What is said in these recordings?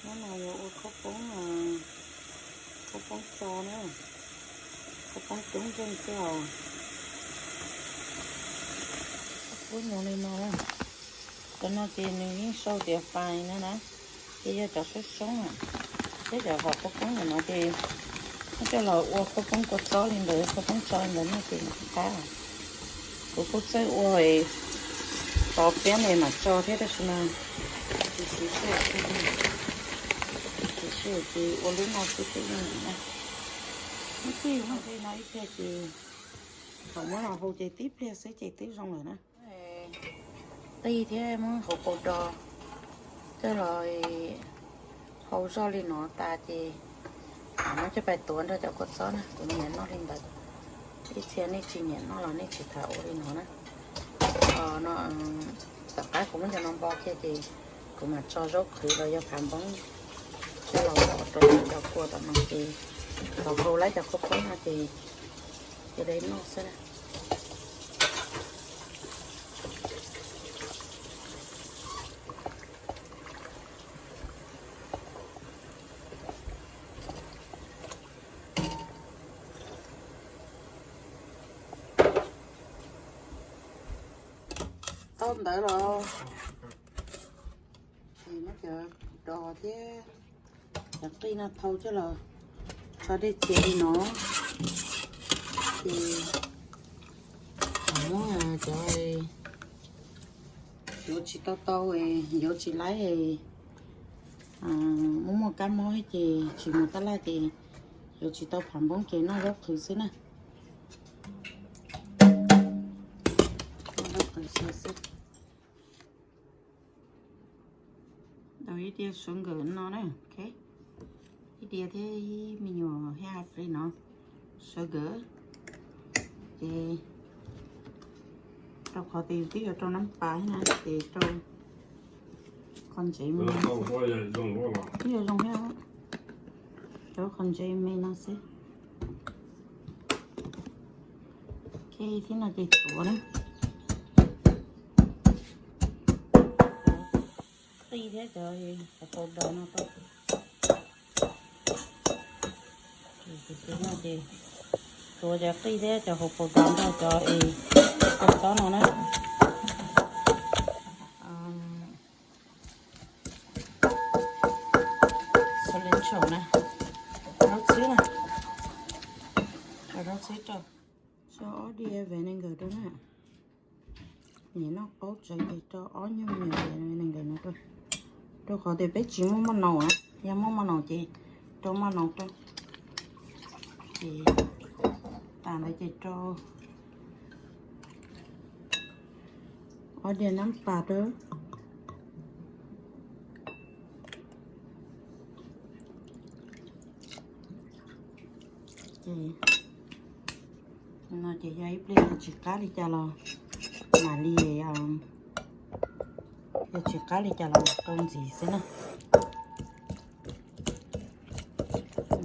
Hnub no yuav ua khaub poob, khaub poob tso na, khaub poob coob zeej xwb os. Khaub poob nyuag li no na, cov no ces nws yeej sau tias fais na na, ces yog cov soob soob na, thiab cov hom khaub poob ntawm no ces muab coj los ua khaub poob kua txob li ntawd, khaub poob tso li ntawd no ces qab. Kuv kuj txawj ua tos piab ne mam tso thiab tab sis mas tsis siv sij hawm, tsis siv sij hawm ces ua lub no xwb twb zoo na. Muab tij muab li no ib pliag ces thaum muab los hau ces tib pliag xwb ces twb zoo lawm na. Qij thiab muab hauv paus dos coj los hau zoj li no tas ces muab coj pais tuav nrog cov kua txob na. Kuv nyiam noj li ntawd, ib txhia nej tsis nyiam noj los nej tsis tham ua li no na. Ho no tom qab kuv muab cov no npo kiag ces kuv mam tso zaub qhwv los yog phav npoob coj los rau cov kua tom no ces thaum hau lawm cov khaub poob no ces cia li noj xwb na. Tau ntawd los ces muab cov dos thiab cov qij no thau coj los tso dej txias li no. Ces muab cov yuav tsis tau tau, yuav tsis laib, muaj muaj kab mob ces tsis mus tab laj ces yuav tsis tau phav npoob ces noj zaub qhwv xwb na. Noj zaub qhwv xwb xwb. Daus ib diav sawv nkawm no na, ib diav thiab ib me nyuam haj fri no, sawv nkawm. Ces rau qhov tias yus twb yuav rau nab pas thiab na ces rau qhov ntsev me no xwb. Twb yuav zoo thiab, rau qhov ntsev me no xwb. Thiab no ces tuav na, qij thiab cov hauv paus dos no rau. Ces tuav cov qij thiab cov hauv paus dos nrog cov es kua txob no na. Cilantro na, zaub txhwb na, zaub txhwb rau. Tso ob diav vinegar rau na. Nim no qaub tsawv ces rau ob nyuag me nyuam vinegar no rau. Rau qhov tias peb tsis muaj maj naus na, yog muaj maj naus ces rau maj naus rau. Ces tas ntawd ces rau ob diav nab pas rau. Ces no ces yog ib pliag yog tsis qab li cas los mam li, yog tsis qab li cas los rau ntxiv xwb na.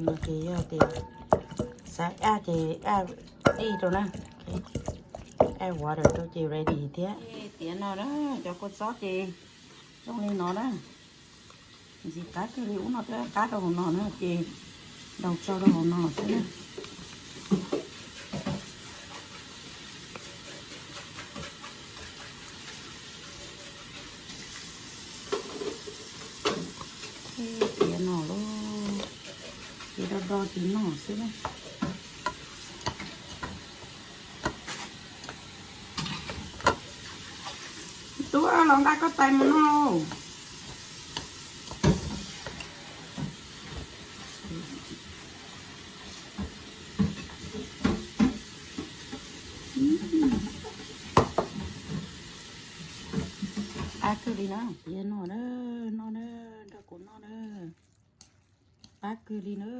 No ces yog tias xav add ces add ib rau na, add water rau ces ready thiab. Tiav no na, cov kua txob ces zoo li no na. Ntxiv qab kiag li ub no thiab qab rau hauv no na ces daus tso rau hauv no xwb na. Tiav no lauj, ces do do tiv no xwb na. Tub, los nqa koj tais mus noj. Qab kawg li na, tiav no na, no na, nrog kuv noj na. Qab kawg li na.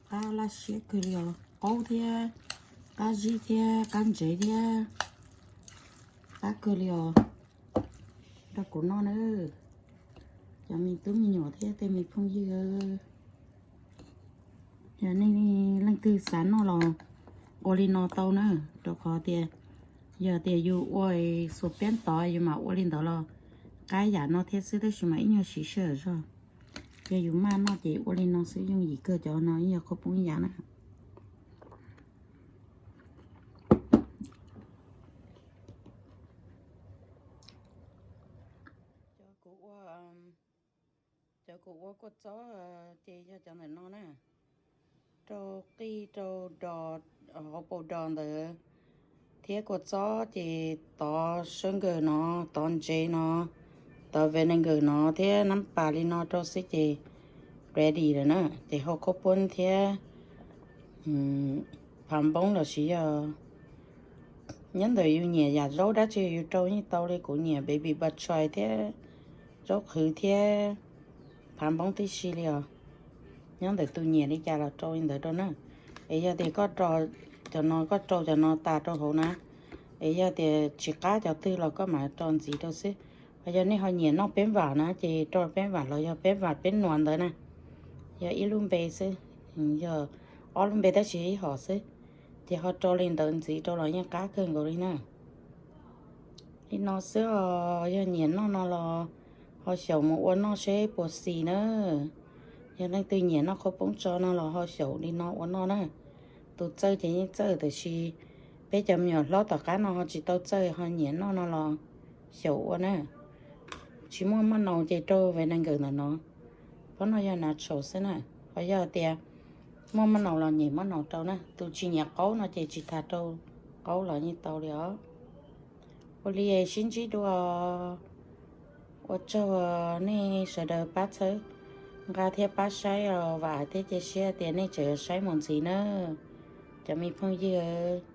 Qab laj siab kawg li os, qaub thiab, qab zib thiab, qab ntsev thiab. Qab kawg li os, nrog kuv noj na. Cov me tub me nyuam thiab tej me phooj ywg, yog nej leej twg xav noj los ua li no tau na, rau qhov tias yog tias yus ua xuas piab tod yus mam ua li ntawd los qab yam no thiab xwb tab sis mas ib nyuag siv sij hawm zog. Yog yus maj noj ces ua li no xwb yooj yim kawg, cov no ib yog qhaub poob yam na. Cov kuv ua, cov kuv ua kua txob ces yog cov ntawm no na, rau qij rau dos, hauv paus dos ntawd thiab kua txob ces tov sugar no, tov ntsev no, tov vinegar no thiab nab pas li no rau xwb ces ready lawm na. Ces hau khaub poob thiab phav npoob los sis yog nyob ntawm yus nyiam yam zaub dab tsi yus rau yeej tau li. Kuv nyiam baby bac tshais thiab zaub qhwv thiab phav npoob tib si li os. Nyob ntawm tus nyiam li cas los rau li ntawd rau na. Es yog tias koj rau cov no, koj rau cov no tas rau hauv na, es yog tias tsis qab cov twg los koj mam rau ntxiv rau xwb. Ho yog nej ho nyiam noj peb vam na ces rau peb vam los yog peb vam peb nuam ntawd na, yog ib lub npe xwb, yog ob lub npe tab sis ib hom xwb, ces ho rau li ntawd ntxiv rau los yeej qab kawg nkaus li na. Li no xwb os, yog nyiam noj no los ho xyaum mus ua noj seb puas xis na. Yog leej twg nyiam noj qhaub poob tso no los ho xyaum li no ua noj na. Tus txawj ces yeej txawj, tiam sis peb cov me nyuam hlob tom qab no ho tsis tau txawj, ho nyiam noj no los xyaum ua na. Tsis muaj maj naus ces rau vinegar ntawm no, pob no yog natural xwb na. Ho yog tias muaj maj naus los nyem maj naus rau na. Tus tsis nyiam qaub no ces tsis tas rau qaub los yeej tau li os. Ua li sib ntsib dua, ua tsaug nej sawv daws pab txhawb nqa thiab pab saib os, vam thiab cia siab tias nej tseem yuav saib mus ntxiv na, cov me phooj ywg.